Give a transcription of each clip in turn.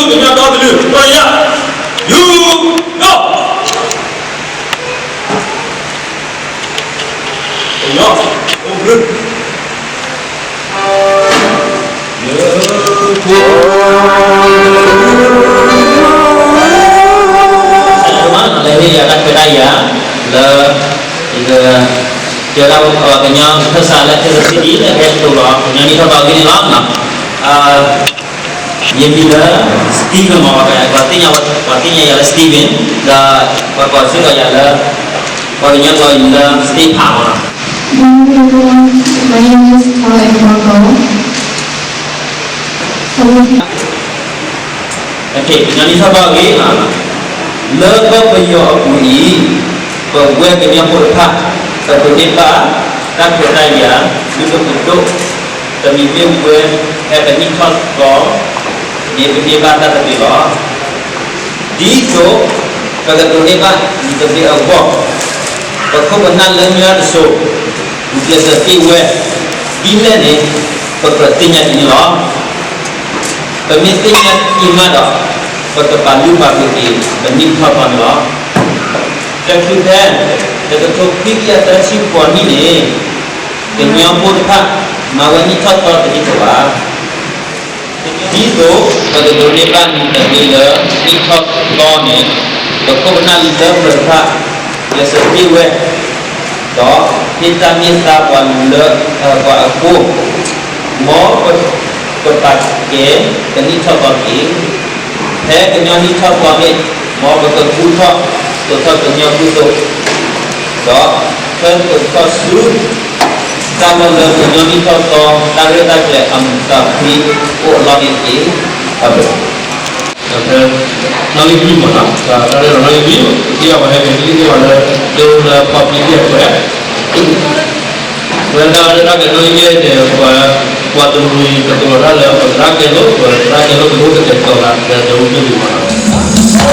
ကညီဒီတကလုာ် ကီၢ်ယၢ် ယူၢ် ကီၢ် ကညီ အိၣ်ဘျုး လၢဟ့ၣ်ယၤတၢ်ခွဲးတၢ်ယာ် လၢ ယက တဲဒၣ် ကညီခၢၣ်စးလၢ Kansas City လၢကဟဲကတိၤလီၤ ကညီနံၣ်ထီၣ်သီအဂ့ၢ်န့ၣ်လီၤ. ယမံၤလၢ Steven မ့ၢ် ပှၤသ့ၣ်ညါ ပှၤသ့ၣ်ညါယၤလၢ Steven ဒီး ပှၤကိးစ့ၢ်ကီးယၤလၢ ပှၤကညီကိးယၤလၢ Stephen မ့ၢ်နီၤ. Good morning, everyone. My name is Paul Egboko. ကညီနံၣ်ထီၣ်သီအဂ့ၢ် လၢကီၢ်ပယီၤအပူၤအံၤ ပဝဲကညီဖိတဖၣ် ပကဒိးန့ၢ်ဘၣ်တၢ်ခွဲးတၢ်ယာ် ဒ်သိးပဒိၣ် တမံၤမ့ၢ်ဝဲ ဟဲကနံၣ်ထီၣ်သီန့ၣ် ပန့ၢ်ဘၣ်တၢ်သဘျ့လီၤ. ဒ်သိး ပကဒိးန့ၢ်ဘၣ်တၢ်သဘျ့အဂီၢ် ပခိၣ်ပနၢ်လၢညါတစိၤ ဂုာ်ကျဲးစၢးတ့ၢ်ဝဲ ဒ်လဲၣ်န့ၣ် ပကသ့ၣ်ညါက့ၤန့ၣ်လီၤ. ပမ့ၢ်သ့ၣ်ညါက့ၤမးဒီး ပကပာ်လုၢ်ပာ်ပှ့ၤက့ၤ ပနံၣ်ထီၣ်သီန့ၣ်လီၤ. တချုးဖဲ တကထိခွံကယၤသၢဆံဃိးနံၣ်န့ၣ် ကညီဖိတဖၣ် မၤဝဲနံၣ်ထီၣ်သီတန့ၢ်ဘၣ်. ဒ်သိးပကဒိးန့ၢ်ဘၣ်တၢ်သဘျ့လၢနံၣ်ထီၣ်သီန့ၣ် ပခိၣ်ပနၢ်လၢပျၢၤတဖၣ် ကျဲးစၢးတ့ၢ်ဝဲ ဒီးဟ့ၣ်တၢ်မ့ၢ်သါပှၤလၢ ပှၤအဃိ မ်ပကပာ်ကဲ ပနံၣ်ထီၣ်သီတက့ၢ်. ဖဲကညီနံၣ်ထီၣ်သီန့ၣ် မ်ပကကူထီၣ်သိးထီၣ်ကညီဖိသိး ဒီးထၢသိးထီၣ်ဆူ တၢ်လီၢ်လၢကညီနံၣ်ထီၣ်သီ တၢ်ရဲၣ်တၢ်ကျဲၤအမုာ်သးဖှံအိၣ်အလီၢ်န့ၣ်တက့ၢ်. အဘျုး ဒီးဖဲ နီၣ်ဂံၢ်လွံၢ်မ့ၢ်နီၤ တၢ်ရဲၣ်လီၤနီၣ်ဂံၢ်လွံၢ် ဒ်အဝဲဟဲက့ၤကလံၣ်က့ၤဝဲလၢ ဒိလၢဖီပျံၤကဲၣ်ကွဲး ဝဲဒၣ်လၢတၢ်ကနီၣ်ဂံၢ်ကဲန့ၣ် ပှၤ ပှၤတမှံၤကတိၤတၢ်လၢပသရၣ်ကဲလိာ် ပသရၣ်ကဲလိာ်ကဒိကတဲာ်ကတီၤသးလၢဒိမုၢ်ဒိၣ်မ့ၢ်နီၤ.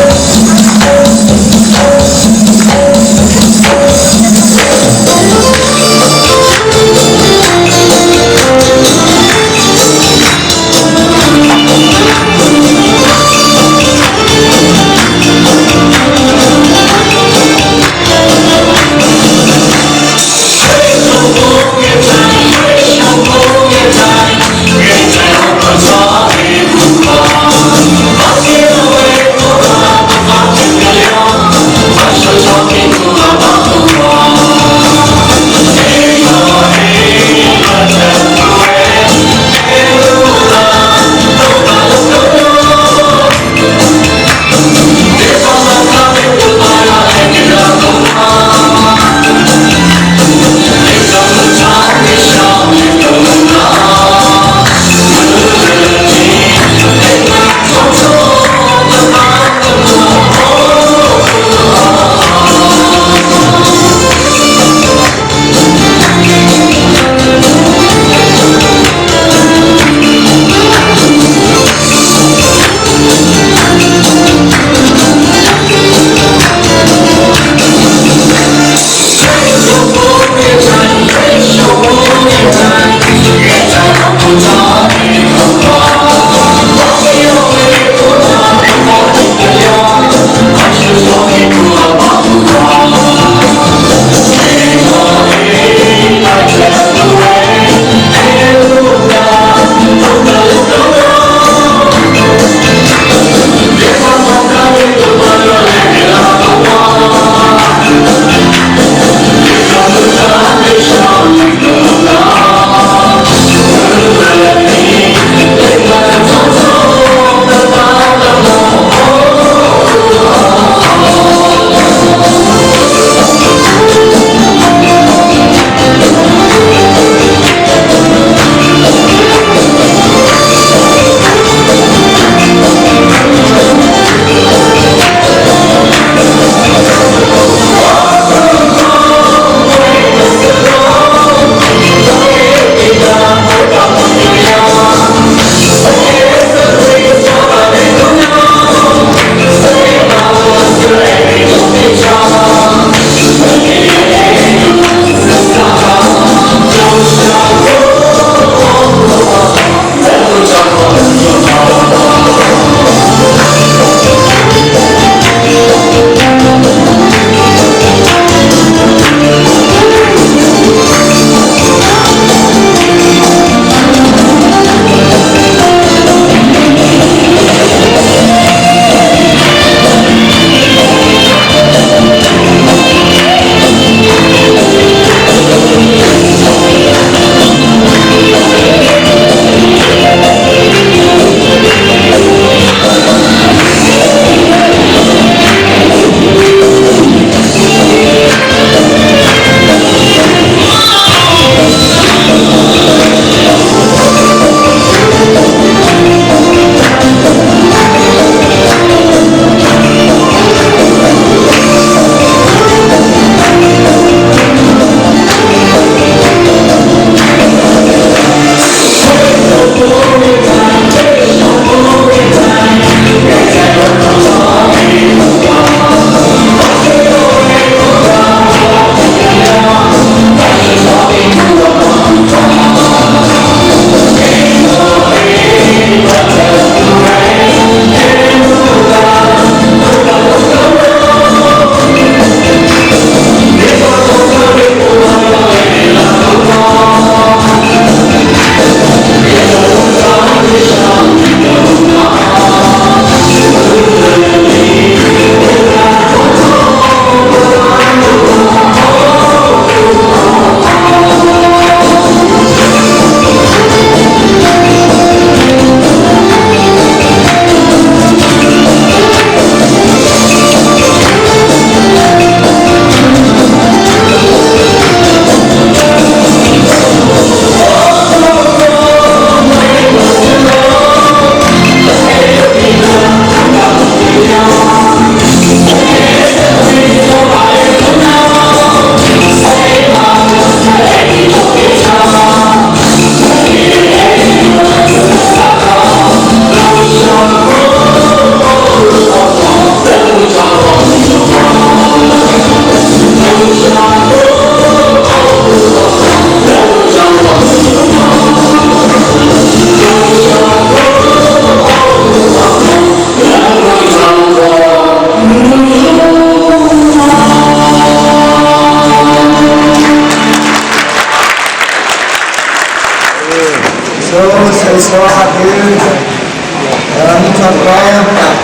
ဒီးဆၢဂ့ၤဆၢဝါဘၣ်သု, ဒီးနံၣ်ထီၣ်သီတၢ်ခွံ,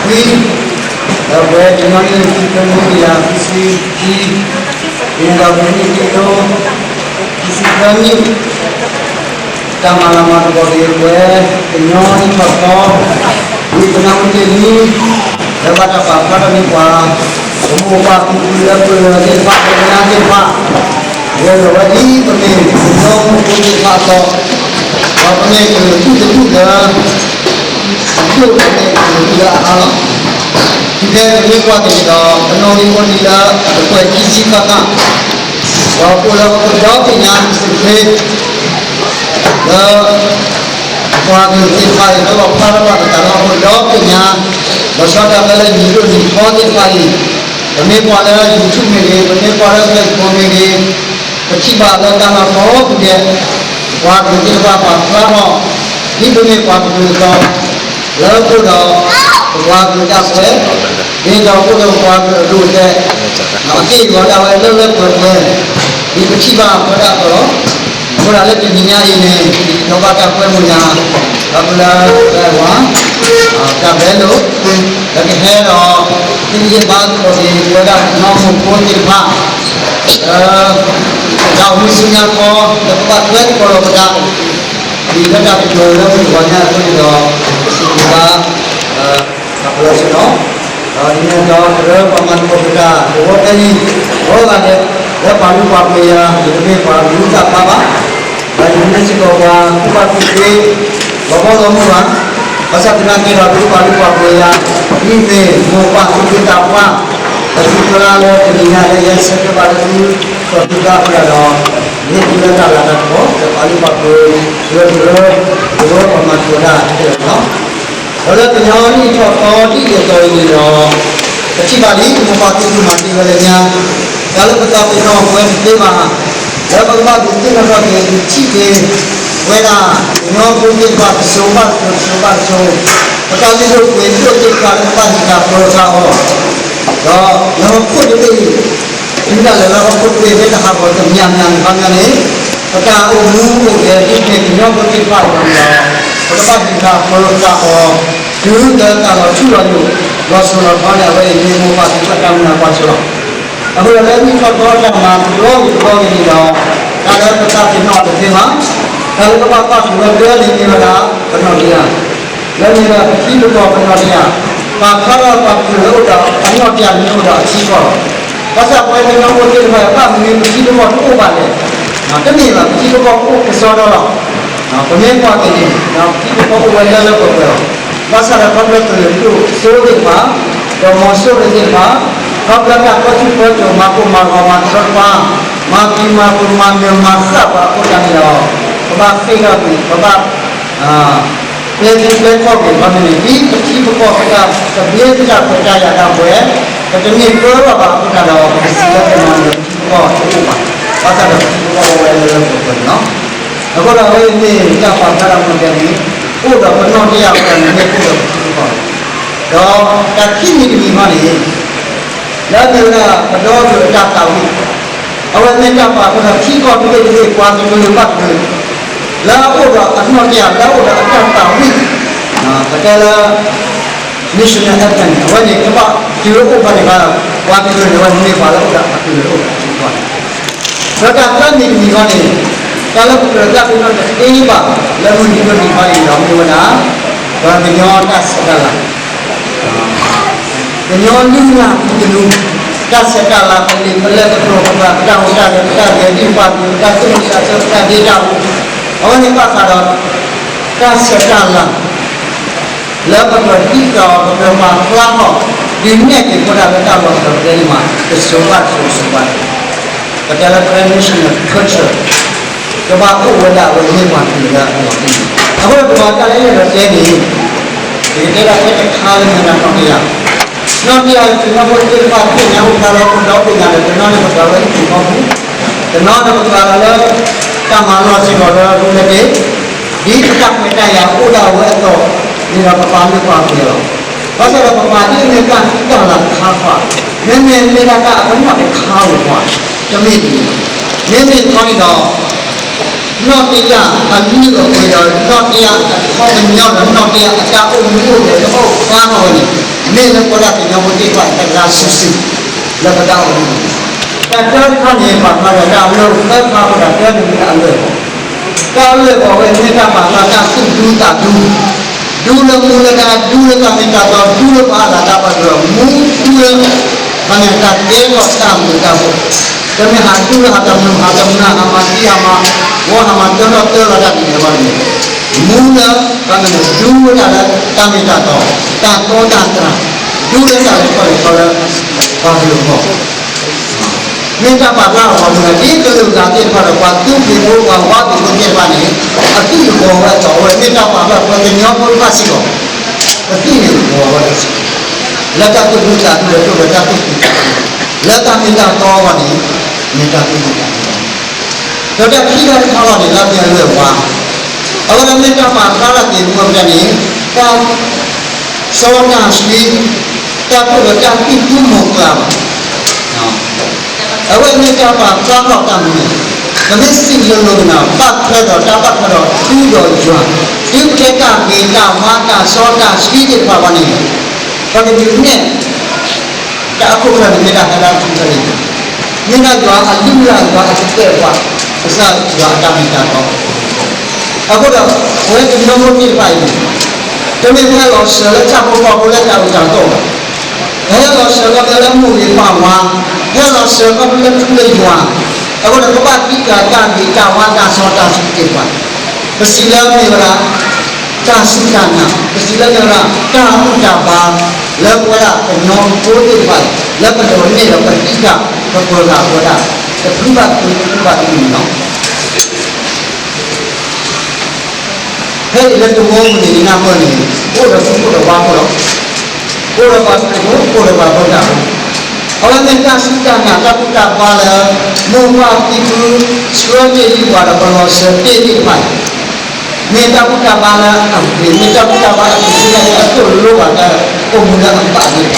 ဒီးပဝဲကညီနံၣ်ခံကနွံကယၤခံဆံခံ, ဒ်န့ၣ်ဒီးကနံၣ်ခံကထိခံဆံသၢနံၣ်, တၢ်မၤလၤမၤကပီၤက့ၤပဝဲကညီနံၣ်ထီၣ်သီ, ဝံသနာမုၢ်တ့ၢ်လံ, လၢဘၣ်တၢ်ပာ်ဖျါထီၣ်န့ၢ်ပှၤ, ပမိၢ်ပၢ်ဖံဖုလၢပှဲၤလီၤသ့ၣ်တဖၣ် ပကညီသ့ၣ်တဖၣ် ဂဲၤလိာ်ဝဲဒ်ပမ့ၢ်ကညီဖိသ့ၣ်တဖၣ်အသိး, ဒီးပမ့ၢ်ကလုာ်ဒူၣ်တဒူၣ်လၢ ဒိၣ်ပမ့ၢ်ကလုာ်ဒူၣ်လၢအအါလီၤ. ဒ်ဖဲပမ့ၢ်ကွၢ်က့ၤန့ၣ်ဒီး ပနီၣ်ဂံၢ်အိၣ်ဒံးလၢတကွဲးခံဆံဃၣ်ဃၣ်, ဒီးပအိၣ်လၢဟီၣ်ခိၣ်ဒီဘ့ၣ်ညါတစုခ့ လၢ ပှၤကလုာ်သ့ၣ်တဖၣ်အံၤ လၢပဖျါထီၣ်ဘၣ်ပသးလၢဟီၣ်ခိၣ်ဒီဘ့ၣ်ညါ, လီၤဆီဒၣ်တၢ်လၢနံၣ်ဒိၣ်နံၣ်ထီသ့ၣ်တဖၣ်အံၤ, ပမ့ၢ်ကွၢ်လၢ YouTube မ့ၢ်ဂ့ၤ, ပမ့ၢ်ကွၢ်လၢ Facebook မ့ၢ်ဂ့ၤ, ပထံၣ်ဘၣ်လၢတၢ်လီၢ်ကိးဒူၣ်ဒဲး, ပှၤကလုာ်သ့ၣ်တဖၣ်ပာ်ဖျါထီၣ်, ဒ်ပမ့ၢ်ပှၤကလုာ်အသိး, လၢအိၣ်ဒီး ပပှၤကလုာ်တၢ်ကွဲး, ဒ်သိးအိၣ်ဒီးပှၤကလုာ်အဒိၣ်အတဲာ်, အက့ၢ်အဂီၤဒၣ်ဝဲလၢလၢပှဲၤပှဲၤ, ဒ်ပထံၣ်ဘၣ်အဖီဒၣ်အသိးလီၤ. အဃိဒၣ်လၢတနံၤညါအံၤန့ၣ် ဒ်သိးဘၣ်တၢ်ကွဲမုာ်ညါ, ဒီးပလၢပဝဲဝါ, တၢ်ဘဲလိာ်, လၢကဟဲဒီး ဟ့ၣ်ဂံၢ်ဟ့ၣ်ဘါသကိးက့ၤပဝဲဒၣ်ကညီဖိသ့ၣ်တဖၣ်, လၢ တၢ်အိၣ်မူဆူညါခီ လၢကဘၣ်ထွဲသကိးလိာ်ပသး, ဒ်လၢတၢ်ကတိၤလၢမုၢ်တဂီၤညါအသိးန့ၣ်ဒီး ပစံးဘျုးဘၣ် ပှၤလီၤဆ့ဒီး, ဒီးဒ်န့ၣ်ဒီး ကရၢပှၤမၤသကိးပတၢ် ကဝီၤဖဲအံၤ ကိးဂၤဒဲး လၢပှၤလုၢ်ပှၤပှ့ၤယၤ ယတမ့ၢ်ပှၤကလုၢ်သးဖးဘၣ်, ဒီးယမ့ၢ်စ့ၢ်ကီးပှၤကူၣ်ဘၣ်ကူၣ်သ့ လီၤဘီလီၤမုၢ်ဘၣ်, ဘၣ်ဆၣ်သနာ်က့ဒီး ဒ်ပှၤလုၢ်ပှၤပှ့ၤယၤ ဒ်မ့ၢ်မိၢ်ပၢ်သူၣ်က့သးပှၢ် ဒီးသုကျါလၢတနံၤညါလၢယဲဆၢထၢၣ်ဘၣ်လၢသု ကီၢ်သုကျါအဃိဒီး မ့ၢ်သုလၢတၢ်လၤတၢ်ကပီၤ လၢပှၤလုၢ်ပှၤပှ့ၤ ကရၢကရၢ ကရၢပှၤမၤသကိးတၢ်တက့ၢ်လီၤ. ဒီးလၢကညီနံၣ်ထီၣ်သီဒ်အံၤအသိးအံၤန့ၣ်ဒီး ပထံၣ်ဘၣ်လံ မိၢ်ပၢ်သ့ၣ်တဖၣ်မၤသ့ဝဲလၢညါ, တၢ်လၢပသးပ့ၤနီၣ်ပဝဲတသ့ဘၣ်, လၢပကဘၣ်ဒုးသ့ၣ်နီၣ်ထီၣ်က့ၤ ဒုးထံၣ်က့ၤ ဝဲဒၣ် ကညီဖိသ့ၣ်တဖၣ်တစိၤဘၣ်တစိၤ တစိၤဘၣ်တစိၤ, ပတၢ်လုၢ်ဒိၣ်ပှ့ၤဒိၣ်သ့ၣ်တဖၣ်လၢပဘၣ်ဟံးဃာ်ပၢၤဃာ်အီၤ, ဒီးလၢဟီၣ်ခိၣ်တဘ့ၣ်အံၤ တုၤဒၣ်လဲာ်လၢဟီၣ်ခိၣ်တဘ့ၣ် မ့ၢ်တဟးဂီၤတမံၤမံၤန့ၣ် ခီပညီန့ၣ် ပတၢ်အိၣ်မူအိၣ်ဂဲၤဒ်န့ၣ်ကညီဖိသ့ၣ်တဖၣ်အဂီၢ်န့ၣ်ဒီး ပကဘၣ်ဟံးဃာ်ပၢၤဃာ်အီၤ တုၤလၢတၢ်လီၤထူလီၤယိာ် လီၤစိၤလီၤထီန့ၣ် အဝဲအံၤမ့ၢ်မိၢ်ပၢ်သ့ၣ်တဖၣ်တၢ်မုၢ်လၢ်ကွၢ်စိလီၤ. အဃိဒီးလၢနံၣ်ထီၣ်သီတၢ်မၤ တဘျီဂ့ၤတဘျီဂ့ၤန့ၣ်ဒီး တၢ်လၢပသးပ့ၤနီၣ်တသ့ဘၣ်, တၢ်လၢပဘၣ်ကွၢ်ဆၢၣ်မဲာ်ဒၢန့ၣ်မ့ၢ်ဝဲဒၣ် ပနီၣ်တယၢ် လၢမ့ၢ်ဝဲဒၣ်ပထံပကီၢ်ပနီၣ်တယၢ်, ပာ်ဖျါထီၣ်ပှၤကလုာ်လၢအိၣ်ဒီးအနီၣ်တယၢ်န့ၣ်အိၣ်ဒီးအထံကီၢ်လီၤ. ဘၣ်ဆၣ်ပဝဲကညီဖိသ့ၣ်တဖၣ် ဘၣ်မနုၤပထံပကီၢ်တအိၣ်ဘၣ်လဲၣ်, တမ့ၢ်ဘၣ် ပထံပကီၢ်အိၣ်ကစီဒီလီၤ. ပမ့ၢ်ကွၢ်က့ၤန့ၣ် ပထံပကီၢ်အိၣ်ဝဲလၢလၢပှဲၤပှဲၤလီၤ. ဘၣ်ဆၣ်ဒီးခီဖျိကလုာ်ဒိၣ်စိသ့ၣ်တဖၣ်, ဒီးမီၤစိရိၤသ့ၣ်တဖၣ်, ခီဖျိတၢ်ကီဆူၣ်ကီစိၤ မၤကိၢ်မၤဂီၤမၤတရီတပါ, မၤပျံၤမၤဖုးမၤနၢၤမၤဃၣ်ပှၤအဃိသတးန့ၣ်ဒီး ပဘၣ်ဃ့ၢ်ထီၣ်ကွံာ် ပဘၣ် ပျဲသံပျဲခီၣ်က့ၤခီန့ၣ် ဒ်ပထံပကီၢ်ပတၢ်သဘျ့ပတၢ်ခွဲးတၢ်ယာ်တၢ်ပှဲၤ ပတန့ၢ်ပၢဘၣ်ဘၣ်အဃိသတးဒီး ပကစံးလၢပနီၢ်န့ၣ်ဒီး ပထံပကီၢ်တအိၣ်ဘၣ်, ဘၣ်ဆၣ်ဒီးပထံပကီၢ်အိၣ်ဝဲလၢလၢပှဲၤပှဲၤန့ၣ်လီၤ. အဃိဒီးအဝဲအံၤမ့ၢ်တၢ်ပာ်ဖျါထီၣ်မ့ၢ်တဲန့ၣ် အိၣ်ဒီးပနီၢ်တယၢ်အဃိန့ၣ် မ့ၢ်အိၣ်ဒီးပထံပကီၢ် ဒီးတၢ်ခံမံၤတမံၤခီန့ၣ် လၢအမ့ၢ်ဝဲဒၣ်ပဒီပုၢ်ဝဲၢ်အတၢ်သးဝံၣ်, အဝဲမ့ၢ်တၢ်ပာ်ဖျါထီၣ်ထံကီၢ်တဘ့ၣ်တဘ့ၣ် ပှၤတကလုာ်ဘၣ်တကလုာ် လၢအအိၣ်ဒီးအနီၣ်တယၢ် လၢအအိၣ်ဒီးအတၢ်သးဝံၣ်, ပတဲလၢ missional effect န့ၣ် အဝဲန့ၣ် ကဘၣ်တုၤလၢအိၣ်ဖဲန့ၣ်ဘၣ် ပှၤတကလုာ်န့ၣ် အဝဲမ့ၢ်ပှၤလၢအိၣ်ဒီးအကလုာ်လၢအိၣ်ဒီးအထံကီၢ်န့ၣ် ဒီးတၢ်သၢမံၤတမံၤခီန့ၣ် တၢ်လၢပကြၢးသးပ့ၤနီၣ်တသ့ဘၣ် လၢမုၢ်နံၤဒိၣ်နံၤထီန့ၣ်ဒီး မ့ၢ်ဝဲဒၣ် ပှၤကညီတၢ်ဆဲးတၢ်လၤ, ကညီလုၢ်လၢ်သုးကနူ တၢ်ဆဲးတၢ်လၤ ပလံာ်ပလဲၢ် ပတြီၤပကျဲၤ ပတၢ်ဟူးတၢ်ဂဲၤ ပတၢ်ဂဲၤဒံၣ်ပာ်သူၣ် ပတၢ်သူၣ်မုာ်သးဆၢ ပတၢ်ဒ့တၢ်အူ, အဝဲန့ၣ်ဘၣ်ဃးဒီး တၢ်ဆဲးတၢ်လၤ လၢပကြၢးဟံးဃာ်အီၤ ပကြၢးပာ်ဖျါထီၣ် ဒုးနဲၣ်က့ၤအဃိဒၣ်လၢတၢ်လီၢ်တတီၤကျဲန့ၣ်မး တစိၤဘၣ်တစိၤ တစိၤဘၣ်တစိၤ ပတဲလၢ transmission of culture ကဘၣ်အိၣ်ဝဲဒၣ်အဝဲမ့ၢ်ပှၤကလုာ်လၢအလီၤတံၢ်, အဃိဒီးပှၤတၢ်လၢယအဲၣ်ဒိးတဲန့ၣ် ယကတဲဒၣ်ဖဲတခါလၢမ့ၢ်ဒၣ်နီၣ်တယၢ်, နီၣ်တယၢ် ကညီဖိသ့ၣ်တဖၣ်သ့ၣ်ညါအိၣ်ဖျါလီၤ အိၣ်ဒီဘ့ၣ်ညါဒီး တနီၤန့ၣ်ပကြၢးလၢဟံၣ်ပူၤဃီပူၤ, တနီၤန့ၣ်ပကြၢးလၢ တၢ်မၤလီၤစ့ၢ်ကီးလၢအပူၤန့ၣ်တက့ၢ်, ဒ်ပတၢ်ခွဲးတၢ်ယာ်အိၣ်ဒၣ်ဝဲအသိးန့ၣ်ဒီး ပပာ်လုၢ်ပာ်ပှ့ၤလီၤ. ဘၣ်ဆၣ်ဒီးပပာ်ဒ်အမ့ၢ်တၢ်ဃံတၢ်လၤတခါဃီ, မ့မ့ၢ်မ့ၢ်ဒၣ်တၢ်အကနီၣ်တခါဧိၤဃီ, တမ့ၢ်တမံၤ, မ့မ့ၢ်ခီန့ၣ်ဒီး နီၣ်တယၢ်အလုၢ်အပှ့ၤဒီး နီၣ်တယၢ်အခီပညီဒီး နီၣ်တယၢ်အတၢ်အိၣ်မူအိၣ်ဂဲၤတအိၣ်ဖျါထီၣ်ဝဲန့ၣ်, မ့ၢ်လၢပဝဲဒၣ်ကညီဖိသ့ၣ်တဖၣ်အတဂၤစုာ်စုာ် လၢပတၢ်အိၣ်မူန့ၣ်, တၢ်တၢတခါန့ၣ် ပာ်ဖျါဒီးတၢ်အလၢၢ်, သၢခါဃီတၢ်တၢန့ၣ်မ့ၢ်တၢ်အလၢၢ်အဂီၢ်, တၢ်အလၢၢ်အဂီၢ်ဝဲမ့ၢ်တၢ်ပာ်ဖျါတၢ်သူၣ်ဒူသးဒူ, ဒူလၢမူလၢဒါ, ဒူလၢတၢ်မ့ၢ်တၢ်တီ, ဒူလၢပှၤအါဂၤတၢ်ဘၣ်ဒိ, မူဒူလၢ မ့ၢ်တၢ်ကဲထီၣ်တၢ်မုာ်တၢ်ဘိၣ်, တမ့ၢ်ဟးဒူလၢဟးတမုာ် ဟးတမုာ် ဟးမၤသံ ဟးမၤ ဝီ ဟးမၤတၢထီၣ်တၢလီၤတၢ်ဒ်န့ၣ်အဂီၢ်န့ၣ်, မူလၢ ပမ့ၢ်ဒူဝဲဒၣ်လၢတၢ်မ့ၢ်တၢ်တီ, တၢ်တီတၢ်တြၢ်, ဒူလၢတၢ်လဲၤထီၣ်လဲၤထီလၢ ပှၤကလုာ်အဂီၢ် မ့ၢ်တၢ်ပာ်ဖျါအဂီၢ်မ့ၢ်ဒ်ကလုာ်ဂၤသ့ၣ်တဖၣ်ဒီး ပှၤသူဖံးဖိ ပှၤဝါဖံးဖိသ့ၣ်တဖၣ်န့ၣ်, အသူၣ်အဂီၢ်ဝဲအတီၢ်ဝဲ မ့ၢ်တၢ်ပာ်ဖျါပှၤကညီဖိတဖၣ်စ့ၢ်ကီး, ပသူၣ်န့ၣ်ဂီၢ်ဝဲဒၣ်စ့ၢ်ကီး, လၢတၢ်သူၣ်ဒူသးဒူဒီး တၢ်သူၣ်ဒူသးဒူ, လၢတၢ်မ့ၢ်တၢ်တီအဂီၢ်န့ၣ်, မ့ၢ်တၢ်သူၣ်ဒူသးဒူလီၤ. ဒီးတၢ်ခံခါတခါလီၤန့ၣ် လၢမ့ၢ်အလၢၢ်ဝါ, အဝဲဒၣ်မ့ၢ်တၢ်ပာ်ဖျါလၢက့ၤမူအကျါန့ၣ်, တၢ် စီတၢ်ဆှံ, တၢ်သိၣ်ဒီးတၢ်သံၣ်သူမီၤကျၢ်ဘၣ်. အဝဲမ့ၢ်တၢ်ပာ်ဖျါထီၣ်တၢ်မနုၤ, ပမ့ၢ်စံးလိၤလိၤက့ၤနီၤ ဘၣ်ထွဲဒီးတၢ်ဘၣ်ထွဲဒီးထူဒီးယွၤ, တုၤပတဲတၢ်ဂ့ၤတၢ်ဝါတၢ်စီတၢ်ဆှံသ့ၣ်တဖၣ်ဘၣ်န့ၣ်, ပကဒုးနဲၣ် တၢ်အခိၣ်ချၢန့ၣ် မ့ၢ်ဒၣ်ဟဲဒၣ်ထူဖဲန့ၣ်, မ့ၢ်ဒၣ်ယွၤအလုၢ်အလၢ် ယွၤအကတဲာ်ပှၤ, ကစၢ်ယွၤအတၢ်မ့ၢ်တၢ်တီ, အဃိဒီး ပဝဲကညီဖိသ့ၣ်တဖၣ်အံၤန့ၣ်, တမ့ၢ်ပဟဲလီၤစၢၤလၢဆၣ်ဖိကီၢ်ဖိလၢတၢ်အုၣ်တၢ်သီၣ်ဘၣ်, ပဟဲလီၤစၢၤလၢမ့ၢ်လၢမိၢ်ဂ့ၤပၢ်ဝါ, ဟဲလီၤစၢၤလၢမ့ၢ်လၢထူလၢယွၤ, အဃိဒီးကဘၣ်သံကွၢ်တၢ်ဂ့ၤတၢ်ဝါတၢ်စီတၢ်ဆှံသ့ၣ်တဖၣ်, ပစံးလၢမ့ၢ်ဝဲဒၣ် တၢ်စူၢ်တၢ်နာ်, ပစံးလၢမ့ၢ်ဝဲဒၣ် တၢ်ဘူၣ်တၢ်ဘါ လၢပဝဲဒၣ်ကညီဖိသ့ၣ်တဖၣ်အံၤ လၢပဒိးန့ၢ်ဒီးပသံကွၢ် ပပၢၤဃာ်ပဝဲဒၣ် တဖုဘၣ်တဖု တဖုဘၣ်တဖုန့ၣ်လီၤ. ဖဲအံၤလၢတဝီပူၤန့ၣ် ယနၢ်ပၢၢ်န့ၣ် အိၣ်ဒီးထူ အိၣ်ဒီးဝါဖိလီၤ. အိၣ်ဒီးပှၤခရံာ်ဖိ အိၣ်ဒီးပှၤဖိသၣ်ဖိ, အဝဲမ့ၢ်တၢ်စူၢ်တၢ်နာ် တၢ်ဘူၣ်တၢ်ဘါလၢ မိၢ်ပၢ်ဖံဖု ဆှၢတ့ၢ်လံပှၤဒီးပလီၤစၢၤတ့ၢ်လံပှၤ, မ့ၢ်တၢ်ဘူၣ်တၢ်ဘါလၢအဂ့ၤ, မ့ၢ်တၢ်ဘူၣ်တၢ်ဘါအဂ့ၤလၢအသိၣ်လိပှၤတၢ်အိၣ်မူလၢအ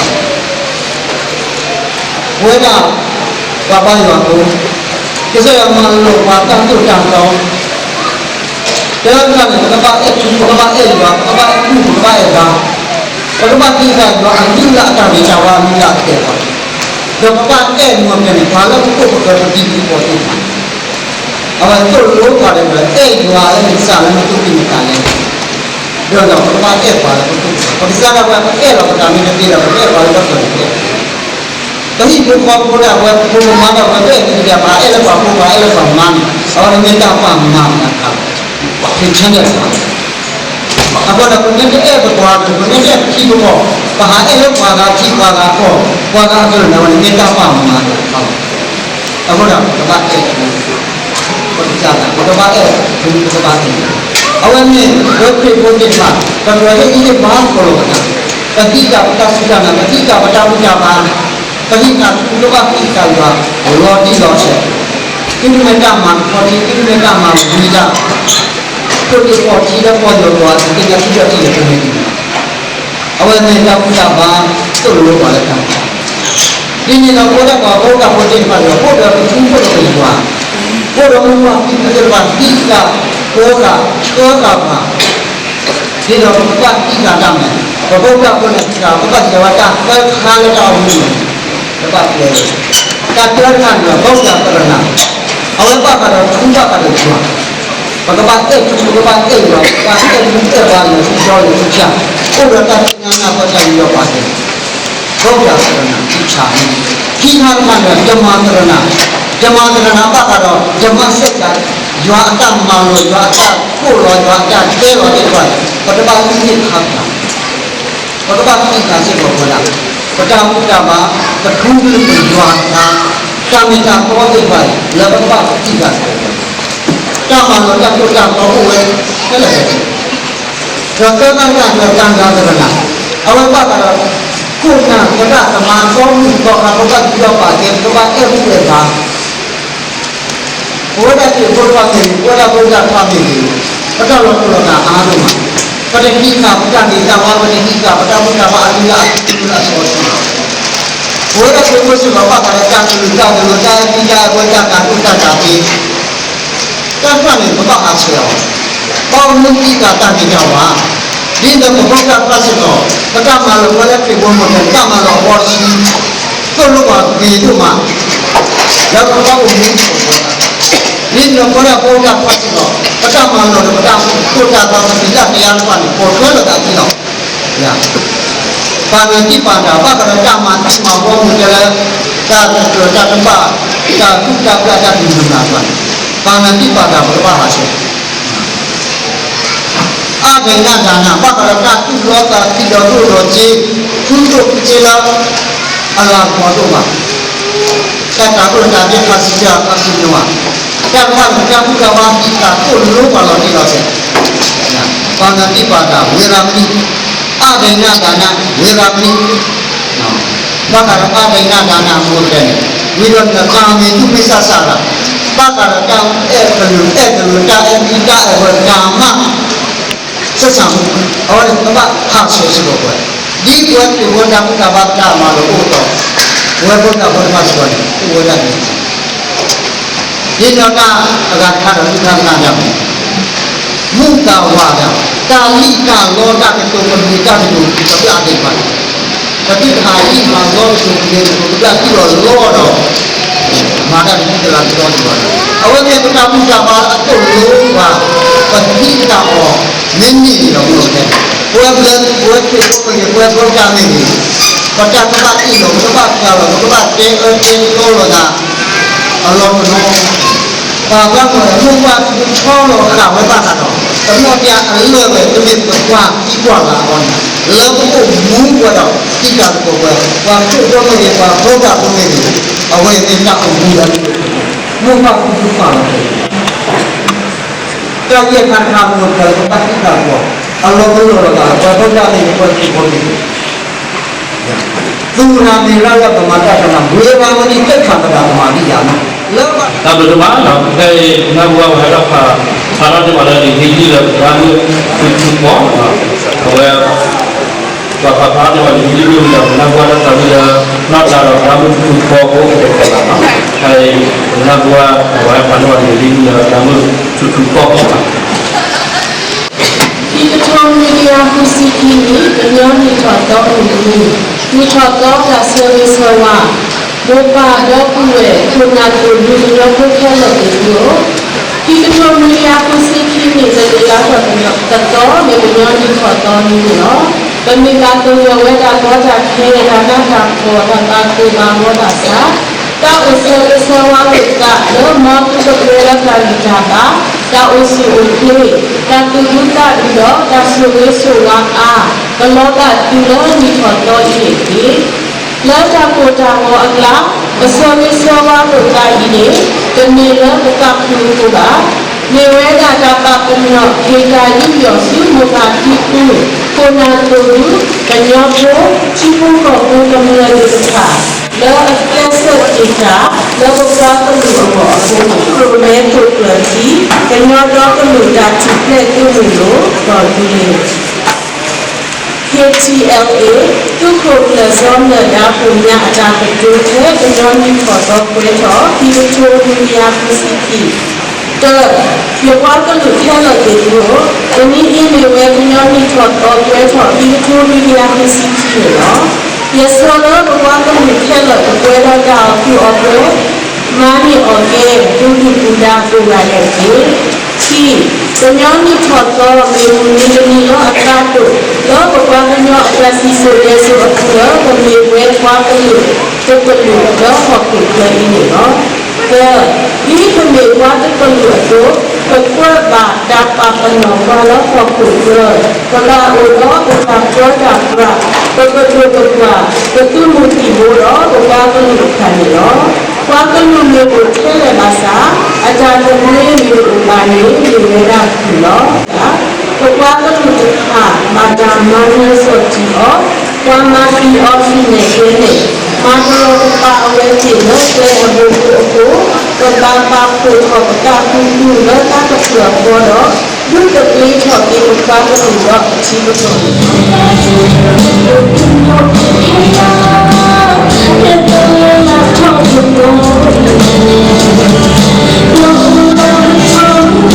ဘၣ်သ့ၣ်တဖၣ် ပဝဲဒၣ် ပှၤဘါယွၤဖိ, ကစၢ်ယွၤမၤလိာ်ပှၤတၢ်သိၣ်တၢ်သီ, တၢ်တခါန့ၣ် ပကဘၣ်အဲၣ်ထူ ပကဘၣ်အဲၣ်ယွၤ ပကဘၣ်အဲၣ်မူ ပကဘၣ်အဲၣ်ဘါ, ပကဘၣ်သံကွၢ်ယွၤအလုၢ်အလၢ်အတၢ်ဂ့ၤတၢ်ဝါအလုၢ်အလၢ်အကဲပှၤ, ဒီးပကဘၣ်အဲၣ်မူအကဲန့ၣ် ပှၤလၢပခိၣ်ပဃၢၤပဒံပဖိသ့ၣ်တဖၣ် အဝဲသိၣ်လိပှၤဒီး အဲၣ်ယွၤလၢနကစၢ်လၢနသူၣ်ကံၢ်နသးလဲၣ်, ဒီးပကဘၣ်အဲၣ်ပှၤလၢပခိၣ်ပဃၢၤ, ပကစၢ်ဒၣ်ဝဲပအဲၣ်လီၤပသးမ့ၢ်တသ့ဒီး ပအဲၣ်ပှၤလၢပဃၢၤတသ့, ပဟံၣ်ဖိဃီဖိဒၣ်ဝဲ ပဖိပမါဒၣ်ဝဲ ပအဲၣ်ကသ့ဒၣ် ပအဲၣ်လၢပှၤဖိ ပအဲၣ်လၢပှၤမါန့ၣ် အဝဲမ့ၢ်တၢ်ပာ်မၤအသးခါလီၤ, ခရံာ်ဆၢန့ၣ် အဃိဒီး ပမ့ၢ်တအဲၣ်ပပှၤကလုာ် ပမ့ၢ်တအဲၣ်ပထံပကီၢ်, ပဟးအဲၣ်လၢပှၤဂၤထံပှၤဂၤကီၢ် ပှၤဂၤအကလုာ်န့ၣ် အဝဲန့ၣ်မ့ၢ်တၢ်ပာ်မၤအသးခါလီၤ. အဃိဒီး ပကဘၣ်အဲၣ် ပကဘၣ်အဲၣ် ပကဘၣ်အဲၣ်, အဝဲမ့ၢ်ပဝဲခရံာ်ဖိသ့ၣ်တဖၣ် ပကြၢးဟ့ၣ်ဂံၢ်ဟ့ၣ်ဘါသကိးလိာ်ပသး, ပသံကွၢ်ပတၢ်စူၢ်တၢ်နာ်, ပသံကွၢ်ပတၢ်ဘူၣ်တၢ်ဘါ, ပဟ့ၣ်တၢ်ထူ ပကဘၣ်သံကွၢ်ယွၤ လီၤတံၢ်လီၤဆဲး, သုတမ့ၢ်တၢ်မၤကခီထံ သုတမ့ၢ်တၢ်မၤဝံၤတၢ် ခိၣ်သ့ၣ်ဖီၣ်ထံလၢပီၢ်ယိာ်ပှၤ သ့ၣ်ညါထံဒီးထံလၢပမ့ၢ်ဒ်န့ၣ်, အဝဲမ့ၢ်တၢ်ဘူၣ်တၢ်ဘါ သိၣ်လိပှၤလၢတၢ်, ဒ်န့ၣ်ဒီးပဝဲဒၣ်ပှၤဖိသၣ်ဖိသ့ၣ်တဖၣ်ဒီး အိၣ်ဒီးပထူ အိၣ်ဒီးပယွၤ, အိၣ်ဒီးမိၢ်ပၢ်ဖံဖုသ့ၣ်တဖၣ် သံကွၢ် ဃိဃာ် ဃၢဃာ်ပှၤ ဒ်သိးပကဘၣ်သံကွၢ်တၢ်မဲာ်, ပဖိသၣ်ဖိန့ၣ် သံကွၢ် ပဘၣ်စံးဝဲတၢ်သၢခါလၢတၢ်အိၣ်မူန့ၣ်, ပဘၣ်ပျဲ, တၢ်တၢတခါန့ၣ်ဒီး ဘုရားသရဏာ, အဝဲဘၣ်ဃးဒီးထူဘၣ်ဃးဒီးယွၤ, ပကဘၣ်အဲၣ်ထူ ပကဘၣ်အဲၣ်ယွၤ ပကဘၣ်အဲၣ်မူအဲၣ်ဘါလၢထူဒီလၢထူဆၣ်, အိၣ်ဒီးတၢ်သ့ၣ်ညါနၢ်ပၢၢ်တၢ်ယူးယီၣ်ပာ်ကဲ ဘုရားသရဏာ ထူဆၣ်, ခံခါတခါန့ၣ်ဒီး ဓမ္မသရဏာ, ဓမ္မသရဏာဘၣ်ဃးဒီး ဓမ္မစကြာ, ယွၤအတၢ်မၤလိာ် ယွၤအတၢ်ကိးလီၤ ယွၤအတၢ်တဲလီၤသ့ၣ်တဖၣ်န့ၣ် ပတဘၣ်လုၢ်ဟ့ၣ်ခါပှၤ, ပကဘၣ်သံကွၢ်စ့ၢ်ကီးပဝဲဒၣ်, ပတၢ်ဘူၣ်တၢ်ဘါ, ပထူပယွၤအတၢ်, တၢ်မ့ၢ်တၢ်တီသ့ၣ်တဖၣ်န့ၣ် လၢပကဘၣ်သံကွၢ်စ့ၢ်ကီးပဝဲဒၣ်, တၢ်မၤလိာ်တၢ်သိၣ်တၢ်သီအိၣ်ဝဲခဲလၢာ်ခဲဆ့ ဒီးသၢခါတခါန့ၣ်ဒီး သံဃာသရဏာ, အဝဲဘၣ်ဃးဒီး ခိၣ်နၢ်သရၣ်သမါ ဒီမုၢ်ဒီသီခါ ပဘၣ်ယူးယီၣ်ပာ်ကဲ ပဘၣ်အဲၣ်ဘူၣ်အဲၣ်ဘါ, ပဝဲဒၣ်ခရံာ်ဖိတဖၣ်မ့ၢ်ဂ့ၤ ပဝဲဒၣ်ဖိသၣ်တဖၣ်မ့ၢ်ဂ့ၤ, ပတၢ်လီၤတူာ်လီၤကာ်အါဒိၣ်မး, ပတဟံးဃာ်ပတၢ်ဂ့ၤတၢ်ဝါ ပတဟံးဃာ်ပတၢ်ဘူၣ်တၢ်ဘါအလုၢ်အလၢ်အထူအစီဆှံ, ပဝဲဒၣ်ခရံာ်ဖိစ့ၢ်ကီးဘၣ်ဃးဒီးတၢ်ကလုၢ်တၢ်ကလိၤ တၢ်အဲၣ်တၢ်အဲၣ် တၢ်ကတိၤတၢ်ကသ့ တၢ်တဖၣ်န့ၣ် ပဘၣ်ဟးဆှဲးအီၤ, ဘၣ်အိၣ်မူဒ်တၢ်သးကံၢ်တၢ်ဝါ, ဒ်သိးပဖိသၣ်ခွါစ့ၢ်ကီး ပတၢ်မၤလိာ်ဝဲလၢခရံာ်ဖိမုၢ်န့ၣ် တၢ်မၤလိာ်အဘီတဆံ သိၣ်လိပှၤဂ့ၤဒိၣ်မး လၢပဘၣ်အိၣ်မူဒ်သိးပဝဲဒၣ်, ဒ်သိးပဝဲဒၣ်ဖိသၣ်ခွါစ့ၢ်ကီး ပတၢ်မၤလိာ်ဒီးပတၢ်သိၣ်တၢ်သီ ပသံးတၢ်သယါတဖၣ်န့ၣ် ပိာ်ထွဲလိာ်သးဒ်လီၤ. ပှၤနၢၤသံပာ်တၢ် ဘၣ်ဃးဒီးတၢ်မၤသံမၤဝီမုၢ်တဲလၢ တၢ်တကြၢးတၢ်တဘၣ် တၢ်ဟုၣ်တၢ်ဘျၣ်တၢ်ဒုးမုၢ်နၤတဖၣ်န့ၣ် ပှၤနၢၤသံပာ်တၢ် ပကဘၣ်ဟးဆှဲး အါဒိဏ်ဒါန ဘၣ်ဃးဒီးတၢ်သူၣ်လီသးသံဒီးဒိၣ်ဒီးစ့ ဃုဒိၣ်ဃုစ့လၢ အလၤကပီၤဒိၣ်မး, တၢ်တၤကျိၣ်တၤစ့ခါဆံးဆံးအခါဆံးနွံ, တၢ်တဖၣ်န့ၣ် တၢ်ဘူၣ်တၢ်ဘါသံသးသိၣ်လိပှၤလီၤတံၢ်လီၤဆဲး, ပှၤနၢၤသံပာ်တၢ် ဝ့ၤရမဏိ, အါဒိဏ်ဒါန ဝ့ၤရမဏိ ဘၣ်ဃးဒီးအါဒိဏ်ဒါနအမူအဒါန့ၣ် ဝံၤဒီးနသးမ့ၢ်သူၣ်မ့ၢ်သးစၢ်တၢ်, ဘၣ်ဃးဒီးတၢ်အဲၣ်ကလုာ်အဲၣ်ကလုာ် တၢ်အဲၣ်မံတၢ်အဲၣ်ဝဲ ဓမ္မ ဆက်ဆံမှု အဝဲန့ၣ် ပဘၣ်ဟးဆှဲးစ့ၢ်ကီးဝဲ, ဒ်ပဝဲခရံာ်ဖိတၢ်ဘူၣ်တၢ်ဘါတၢ်မၤလိာ်အိၣ်အသိး, ပဝဲဖိသၣ်ဖိတဖၣ်စ့ၢ်ကီးန့ၣ် အိၣ်ဝဲဒၣ်န့ၣ် ဒ်သိးတၢ်အဂၤတခါဒီး သုတၢ်နာ်တၢ်မၤ မူသးဝးတၢ်, တၢ်လံၣ်တၢ်လီတၢ်ကတိၤကမံၤတၢ်ကတိၤကဘျၣ်သ့ၣ်တဖၣ်န့ၣ်, ပသုတဟးလံၣ်ဟးလီကတိၤကမံၤကတိၤကဘျၣ်သ့ၣ်လီၤလီဒီး မၤတၢ်တမံၤတလၤကဒီးသ့ၣ်တဖၣ်န့ၣ်, အဝဲမ့ၢ်ပတၢ်ဘူၣ်တၢ်ဘါအသိၣ်လိပှၤ, ပသံတၢ်အီၤ မ့ၢ်န့ၢ်န့ၣ်ဒီးမ့ၢ်ဝဲ, ပဝဲဘျၢ ပဝဲခရံာ်ဖိပဂ့ၤ ပဝဲဖိတၢ်မ့ၢ်ဂ့ၤ, ပတၢ်ကဘၣ်အ့ၣ်လိာ် ပကဘၣ်ဖျါလီၤ ပကဘၣ်တဲအၢတဲသီလိာ်သး အလီၢ်တနီၤ ပှၤဘၣ်မုၢ်မိၢ်ပှၢ်ထူဆီလီၤဃာ်ဝဲဘၣ်ဃးဒီး တမီၢ်ပျၢ်အလၢၢ်ဝဲ တမ့ၢ်ပကွၢ်သံကွၢ်လၤအဂီၢ်န့ၣ်, လၢပအိၣ်မူပှဲၤဒီး တံၢ်တၢ်တကိးပှဲၤ ပှၤခရံာ်ဖိမ့ၢ်ဂ့ၤ ပှၤဖိသၣ်ဖိမ့ၢ်ဂ့ၤ, အဝဲအံၤမ့ၢ်တၢ်အိၣ်မူလၢ မိၢ်ပၢ်ထူဆီလီၤ တၢ်ယဲၢ်ခါတခါ မိၢ်ပၢ်လၢပဘၣ်တံၢ်တၢ်တကိး အလီၢ်ပလိာ်လီၤသး ပှၤဖိသၣ်မ့ၢ်ဂ့ၤ ပှၤခရံာ်ဖိမ့ၢ်ဂ့ၤ သူၣ်နၤမ့ၢ်ရၤလၢပမၤတၢ်တနၤ ဝ့ၤရၤမဏိ ကဲခးပဒၣ်ကမၤဒံးယၤမး လၢဘၣ် တၢ်ဘျုးဒိၣ်မး ဖဲအံၤ နၢ်ဟူဝဲဒၣ်ဖး ဖးထီၣ်န့ၢ်ပှၤလၢလံာ်ဟ့ၣ်ဂံၢ်လၢပှၤမုၢ်ထူထူကီၢ် အဝဲ ပှၤဖးဖးန့ၢ်ပှၤလံာ်ဟ့ၣ်ဂံၢ်လၢ ပနၢ်ဟူဝဲဒၣ်တၢ်ဘျုးလၢ နီၢ်သးဒီးပှၤမုၢ်ထူထူကီၢ်ဖိ ဖဲအံၤ ပနၢ်ဟူဝဲ အဝဲပှၤန့ၢ်ပှၤလံာ်ဟ့ၣ်ဂံၢ်လၢပှၤမုၢ်ထူထူကီၢ်ဖိ ခံကထိနွံကယၤဃုဆံခံနံၣ် ကညီနံၣ်ထီၣ်သီအမုၢ်နံၤ နံၣ်ထီၣ်သီတၢ်ဆၢဂ့ၤဆၢဝါ မိၢ်ပၢ်ဒီပုၢ်ဝဲၢ် ခိၣ်နၢ်သိၣ်ဒူ ကညီဖိခဲလၢာ်သ့ၣ်သုဧၢ, ခံကထိနွံကယၤဃုဆံခံနံၣ် တနံၤလါထီၣ်တသီ မ့ၢ်ကညီနံၣ်ထီၣ်သီနံၤန့ၣ်လီၤ. ပမ့ၢ်ဘၣ်သဂၢၢ်ဝဲတၢ်ကီတၢ်ခဲ တၢ်နးတၢ်ဖှီၣ် တၢ်ဘၣ်ကိၢ်ဘၣ်ဂီၤဘၣ်ဆၣ် တၢ်အိၣ်ဆၢဂ့ၤဆၢဝါလိာ်သး လၢမ်သုတပှဲၤလၢတၢ်ဂံၢ်တၢ်ဘါ, တၢ်အိၣ်ဆူၣ်အိၣ်ချ့, တၢ်သူၣ်ဒူသးဒူဒီး တၢ်ဆိၣ်ဂ့ၤဆိၣ်ဝါအါ, ကလီၤဘၣ်သုလၢနံၣ်ထီၣ်သီအံၤန့ၣ်တက့ၢ်. လၢတၢ်ကိၢ်တၢ်ဂီၤအကျါ ပဆၢဂ့ၤဆၢဝါလိာ်သးအံၤန့ၣ် တမ့ၢ်လၢပသးခုအဃိဘၣ်. မ့ၢ်ဝဲဒၣ်တၢ်ပာ်ပနီၣ် က့ၤတၢ်ယူးယီၣ်ဆူမိၢ်ပၢ်ဖံဖု, ခိၣ်နၢ်သိၣ်ဒူ, ကညီဖိ, ထံဖိကီၢ်ဖိကမျၢၢ်သ့ၣ်တဖၣ် လၢအကျဲးစၢးတ့ၢ်တၢ် လၢပပှၤကလုာ်အဂီၢ်အဃိ ကျိၣ်မဲသိၣ်ကျၢၢ်ထံ ကညီဒီကလုာ်တၢ်ထူၣ်ဖျဲးသုးမုၢ်ဒိၣ် ဒီးဒ်န့ၣ် ခ့ထံအဲလ်အ့ သုးခိၣ်ကျၢၢ်စီနၢၣ်ဒါခိၣ်ညါအတၢ်ကတိၤထဲ ကညီနံၣ်ထီၣ်သီပှဲၤထီၣ် ခံကထိနွံကယၤဃုဆံခံ တၢ, ယပှၤကလုာ်ခဲလၢာ်သ့ၣ်သုဧၢ, တနံၤအံၤမ့ၢ်ဝဲကညီနံၣ်ထီၣ်သီပှဲၤထီၣ် ခံကထိနွံကယၤဃုဆံခံန့ၣ်လီၤ. ယဆၢလၢပပှၤကလုာ်ခဲလၢာ်ကပှဲၤဒီးတၢ်အီၣ်ကူအီပှဲၤ, မၤန့ၢ်အီၣ်ကဲ ဒိးဒုၣ်ပူၤဒါကိးဂၤဒဲးတက့ၢ်. ခံ, ကညီနံၣ်ထီၣ်သီမ့ၢ်မုၢ်နံၤတနံၤလၢအသးဒိၣ် လၢပပှၤကညီအတၢ်စံၣ်စိၤတဲစိၤအပူၤလၢ ပမ့ၢ်ပှၤတကလုာ်လၢဟီၣ်ခိၣ်ချၢအံၤန့ၣ်လီၤ. သၢ, ဒ်ပမ့ၢ်ပှၤတကလုာ်အသိး, ပကြၢးဘၣ်တၢ်ပာ်ပနီၣ်ပှၤလၢဟီၣ်ခိၣ်ချၢ, ပဘၣ်အိၣ်ဒီးပတၢ်ပၢတၢ်ပြး, ပကတိၤပပှၢ်, ပသုးမုၢ်သံၣ်ဘိဒီးပပှၤကလုာ်တဖၣ်န့ၣ်လီၤ. ပှၤကလုာ်မ့ၢ်အိၣ်ထဲလဲၣ်ဘၣ်ဆၣ်, အတၢ်တမ့ၢ်မ့ၢ်တအိၣ်ဘၣ်န့ၣ် မ့ၢ်ဝဲဒၣ်တခီလီၤ. ပပှၤကလုာ်တဖၣ် ဘၣ်တၢ်မၤနၢၤစီၣ်တံၢ်အီၤ, ပှၤမၤသံအီၤသံနဲၣ်ကျဲန့ၣ်, မၤတရီတပါအဝဲသ့ၣ်လၢကျဲအဘိအဃိ, ပဘၣ်ပာ်ဖှိၣ်ထီၣ်ပသးဃူဃူလၢတၢ်ကပျၢၢ်အဃိဒီး, ဒုးသဘျ့ထီၣ်က့ၤပပှၤကလုာ်ဒီးအထံပကီၢ်န့ၣ်လီၤ.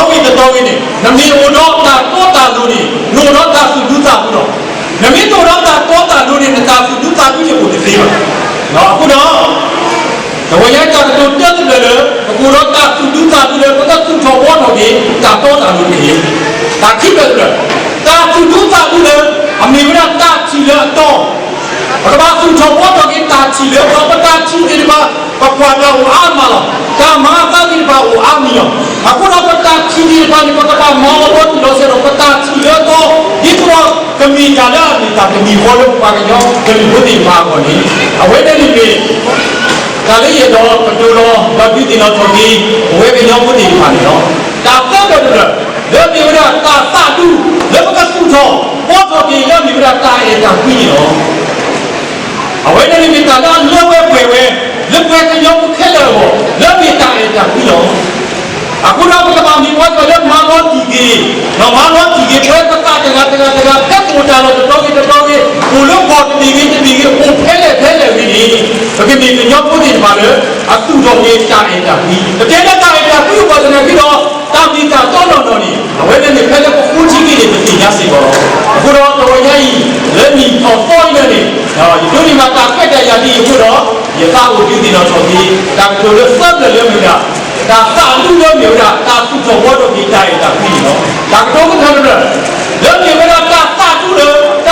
တတီၤဂ့ၤတတီၤဂ့ၤန့ၣ် နမ့ၢ်အိၣ်ဒီးတၢ်တီတၢ်လိၤန့ၣ် နအိၣ်ဒီးတၢ်သူၣ်ဒူသးဒူလီၤ. နမ့ၢ်တအိၣ်ဒီးတၢ်တီတၢ်လိၤန့ၣ် နတၢ်သူၣ်ဒူသးဒူန့ၣ်အိၣ်တသ့ဘၣ်. အဃိဒီး တဝဲညါတၢ်ကတိၤတၢတဖျၢၣ်လၢ ပကအိၣ်ဒီးတၢ်သူၣ်ဒူသးဒူလၢ ပကသူၣ်ထီၣ်ဘှီထီၣ်က့ၤ တၢ်တီတၢ်လိၤတက့ၢ်. တၢ်ခံဖျၢၣ်တဖျၢၣ်, တၢ်သူၣ်ဒူသးဒူလၢ အမ့ၢ်ဝဲဒၣ်တၢ်ထံၣ်လၢအတီ ပကဘၣ်သူၣ်ထီၣ်ဘှီထီၣ်က့ၤတၢ်ထံၣ်လၢအတီ, ပတၢ်ထံၣ်သ့ၣ်တဖၣ် ပကွၢ်တၢ်အိၣ်အါမးလီၤ. တၢ်မၤအသးသ့ၣ်တဖၣ်အိၣ်အါမံၤလီၤ. အဃိဒီးပတၢ်ထံၣ်သ့ၣ်တဖၣ်န့ၣ် ပကဘၣ်မၤအီၤလီၤတံၢ်လီၤဆဲးဒီး ပတၢ်ထံၣ်လၢအတီ ဒ်သိးဒီးကမ့ၢ်တၢ်လၢအမ့ၢ်တၢ်တမံၤဃီလၢပပှၤကညီကလုာ်ဖိသ့ၣ်တဖၣ်အဂီၢ်န့ၣ် အဝဲန့ၣ်န့ၣ်မ့ၢ် တၢ်လၢယအဲၣ်ဒိးကတိၤလီၤ ဒီးဒုးသ့ၣ်နီၣ်ထီၣ်က့ၤ ပဝဲကညီဖိသ့ၣ်တဖၣ်န့ၣ်လီၤ. တၢ်သၢဖျၢၣ်တဖျၢၣ် လၢအမ့ၢ်ဝဲဒၣ်တၢ်သးဒူ လၢပကသူၣ်ထီၣ်ဘှီထီၣ်က့ၤ လၢအမ့ၢ်ဝဲဒၣ်တၢ်အဲၣ်တၢ်ကွံန့ၣ်လီၤ. အဝဲန့ၣ်န့ၣ်မ့ၢ်တၢ်လၢအလၢဝဲပှဲၤဝဲ လၢပှၤကညီဖိခဲလၢာ်အဂီၢ် လၢအမ့ၢ်တၢ်အဲၣ်တၢ်ကွံလီၤ. အဃိဒီးပကဘၣ်မ့ၢ်ပှၤလၢမၤလီၤတံၢ်က့ၤ, ဒီးမၤလီၤတံၢ်က့ၤ ပဝဲပသးတဂၤတဂၤတဂၤ ဖဲပအိၣ်တၢ်လီၢ်တတီၤဂ့ၤတတီၤဂ့ၤ, အိၣ်လၢကီၢ်တဘ့ၣ်ဂ့ၤတဘ့ၣ်ဂ့ၤ, အိၣ်ဖဲလဲၣ်ဖဲလဲၣ်ဂ့ၤန့ၣ်, ပကမ့ၢ်ကညီဖိသ့ၣ်တဖၣ်လၢ အသူၣ်ထီၣ်က့ၤတၢ်အဲၣ်တၢ်ကွံ, ပတဲလၢတၢ်အဲၣ်တၢ်ကွံအဂီၢ်သနာ်က့ဒီး တၢ်မ့ၢ်တၢ်တီနီၢ်နီၢ်န့ၣ် အဝဲန့ၣ်န့ၣ် ဖဲလၢပဃိထံက့ၤန့ၣ် ပသ့ၣ်ညါစ့ၢ်ကီးလီၤ. အဃိဒီးတဝဲညါအံၤ လၢနံၣ်ထီၣ်သီအံၤန့ၣ် ယဒိးန့ၢ်ဘၣ်တၢ်ခွဲးတၢ်ယာ်ဒ်အံၤအဃိဒီး ယသးအိၣ်ဒုးသ့ၣ်နီၣ်ထီၣ်က့ၤ တၢ်ကတိၤလၢသၢဖျၢၣ်လၢအမ့ၢ်ဝဲဒၣ် တၢ်သးဒူလၢအမ့ၢ်ဝဲဒၣ် တၢ်သူၣ်ထီၣ်ဘှီထီၣ်က့ၤတၢ်အဲၣ်တၢ်ကွံန့ၣ်လီၤ. တၢ်ကတိၤကတၢၢ်တဖျၢၣ် လၢအမ့ၢ်ဝဲဒၣ်တၢ်သးဒူလၢ တၢ်သူၣ်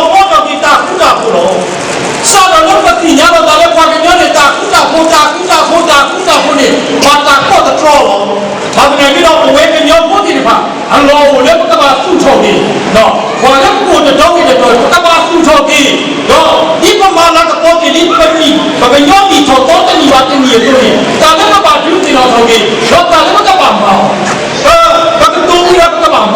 ထီၣ်ဘှီထီၣ်က့ၤတၢ်ဃူတၢ်ဖိးလီၤ. စးထီၣ်လၢပသ့ၣ်ညါလီၤသးလၢပှၤကညီန့ၣ် တၢ်ဃူတၢ်ဖိး တၢ်ဃူတၢ်ဖိး တၢ်ဃူတၢ်ဖိးန့ၣ် ဘၣ်တၢ်ကိးသတြီလီၤ. ဘၣ်သနာ်က့ဒီး ပဝဲကညီဖိသ့ၣ်တဖၣ် အလီၢ်အိၣ်လၢပကဘၣ်သူၣ်ထီၣ်က့ၤ ပှၤလၢပကအိၣ်တတီၤဂ့ၤတတီၤ ပကဘၣ်သူၣ်ထီၣ်က့ၤ, ဒီးဒ်ပမၤလၤကပီၤက့ၤလံ ပမ့ၢ် ပကညီနံၣ်ထီၣ်သီတနံၣ်ဘၣ်တနံၣ်အသိးန့ၣ် တၢ်လၢပဘၣ်ဒုးသ့ၣ်နီၣ်ထီၣ်က့ၤ ဒီးတၢ်လၢပကဘၣ်မၤအီၤ ပကတိၤဝံၤဒီးပကဘၣ်မၤအီ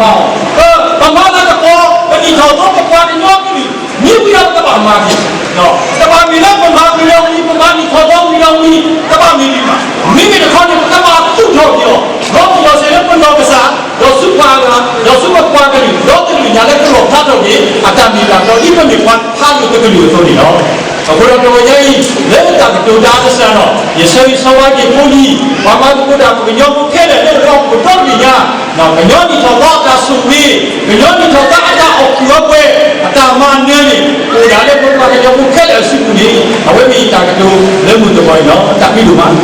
ၤ, ပမၤလၤကပီၤ ပနံၣ်ထီၣ်သီ ပပှၤကညီကလုာ် မ့ၢ်ဝံၤဒီးပကဘၣ်မၤက့ၤ, တဘၣ်မ့ၢ်လၢပမၤဝံၤဒီးဝံၤ ပမၤနံၣ်ထီၣ်သီဝံၤဒီးဝံၤ တဘၣ်မ့ၢ်ဒံးဘၣ်. မ့မ့ၢ်တခီန့ၣ် ပကဘၣ်သူၣ်ထီၣ်က့ၤအီၤ လီၤတံၢ်လီၤဆဲးလၢပနီၢ်ကစၢ် ဒီးဆူပှၤအဂၤ ဒီးဆူပပှၤကလုာ် ဒီးကလုာ်ညါလၢကလီၣ်ဖျါထီၣ်က့ၤ အတၢ်မ့ၢ်တၢ်တီ ဒ်ပမ့ၢ်ပှၤဖးယိၣ်တကလုာ်အသိးန့ၣ်လီၤ. အဃိဒီးတဝဲညါအံၤ လၢတၢ်ကတိၤတၢ်အကစၢ်ဒီး ယဆၢဂ့ၤဆၢဝါက့ၤဖိလံၤ ပှၤမၤသကိးတၢ် ပကညီဖိခဲလၢာ်လၢအလီၢ်အိၣ်ကတီၢ်တဘ့ၣ်ညါ ကညီနံၣ်ထီၣ်သီအတၢ်ဆိၣ်ဂ့ၤ, ကညီနံၣ်ထီၣ်သီအတၢ်အီၣ်ကူၣ်အီပှဲၤ, အတၢ်မၤနၢၤန့ၣ် အိၣ်ဒၣ်လၢပပှၤကညီဖိခဲလၢာ်အစုပူၤန့ၣ် အဝဲမ့ၢ်ယတၢ်ကတိၤလၢမုၢ်တဂီၤန့ၣ်လီၤ. တၢ်ဘျုးဒိၣ်မး.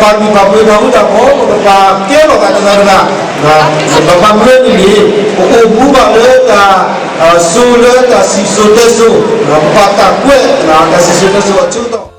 ပပာ်လုၢ်ပာ်ပှ့ၤတၢ်ဃူတၢ်ဖိး, ပပာ်ကဲထီၣ်သးတဂၤတဂၤ, ပပာ်မၢန့ၣ်န့ၣ် ပအိၣ်မူဘၣ်လၢတၢ်, စိၤလၢတၢ်စံၣ်စိၤတဲစိၤ, ပပာ်တၢ်ကွဲး, တၢ်စံၣ်စိၤတဲစိၤအဆၢကတီၢ်